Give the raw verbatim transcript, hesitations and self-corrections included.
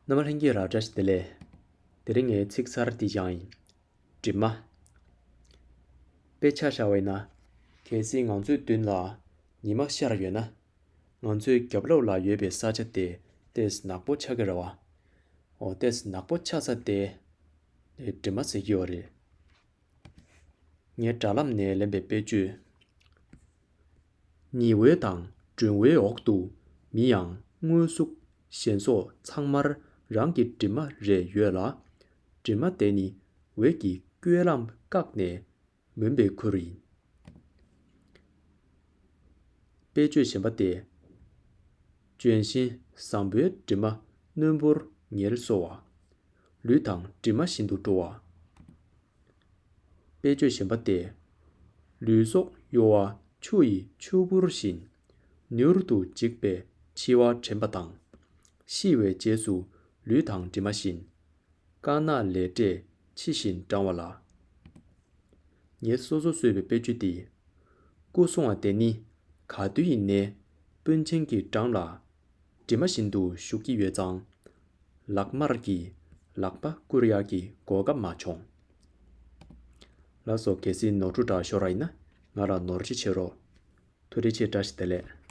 རྣམ་པ་ལྷན་རྒྱས་ལ་བཀྲ་ཤིས་བདེ་ལེགས། དེ་རིང་ངའི་ཚིག་གསར་འདི་ཀྱང་ཡིན། གྲིབ་མ། དཔེ་ཆ་བཞག་པ་ཡིན་ན། གལ་སྲིད་ང་ཚོའི་མདུན་ལ་ཉི་མ་ཤར་ཡོད་ན། ང་ཚོའི་རྒྱབ་ལོགས་ལ་ཡོད་པའི་ས་ཆ་དེ་ཏོག་ཙམ་ནག་པོ་ཆགས་ཀྱི་རེད་བ། འོ་ཏོག་ཙམ་ནག་པོ་ཆགས་ས་དེ་གྲིབ་མ་ཟེར་གྱི་ཡོད་རེད། ངའི་དྲ་ལམ་ནས་ལེན་པའི་དཔེ་བརྗོད། ཉི་འོད་དང་སྒྲོན་འོད་འོག་ཏུ་མི་ཡང་དངོས་གཟུགས་གཞན་སོགས་ཚང་མར་རང་གི་གྲིབ་མ་རེ་ཡོད་ལ། གྲིབ་མ་དེ་ནི་འོད་ཀྱི་བཀོད་ལམ་བཀག་ནས་མུན་པའི་ཁུར་ཡིན། དཔེ་བརྗོད་གཞན་པ་སྟེ། ལྗོན་ཤིང་བཟང་པོའི་གྲིབ་མ་རྣོན་པོར་ངལ་གསོ་བ། ལུས་དང་གྲིབ་མ་བཞིན་དུ་འགྲོ་བ། དཔེ་བརྗོད་གཞན་པ་སྟེ། ལུས་སྲོག་གཡོ་བ་ཆུ་ཡི་ཆུ་བུར་བཞིན། མྱུར་དུ་འཇིག་པའི་འཆི་བ་དྲན་པ་དང་། ཤི་བའི་རྗེས་སུ་ལུས་དང་གྲིབ་མ་བཞིན། དཀར་ནག་ལས་འབྲས་ཕྱི་བཞིན་འབྲང་བ་ལ། ངས་སོ་སོ་བཟོས་པའི་དཔེ་བརྗོད་འདི། སྐུ་སྲུང་བ་དེ་ནི་ག་དུས་ཡིན་ནའི་སྤུན་མཆེད་ཀྱི་འགྲམ་ལ་གྲིབ་མ་བཞིན་དུ་བཞུགས་ཀྱི་ཡོད་ཙང་། ལག་དམར་གྱིས་ལག་པ་བསྐུར་ཡག་གི་གོ་སྐབས་མ་བྱུང་། ལགས་སོ། གལ་སྲིད་ནོར་འཁྲུལ་འདྲ་ཤོར་བ་ཡིན་ན་ང་ལ་ནོར་འཁྲུལ་བྱེད་རོགས། ཐུགས་རྗེ་ཆེ། བཀྲ་ཤིས་བདེ་ལེགས།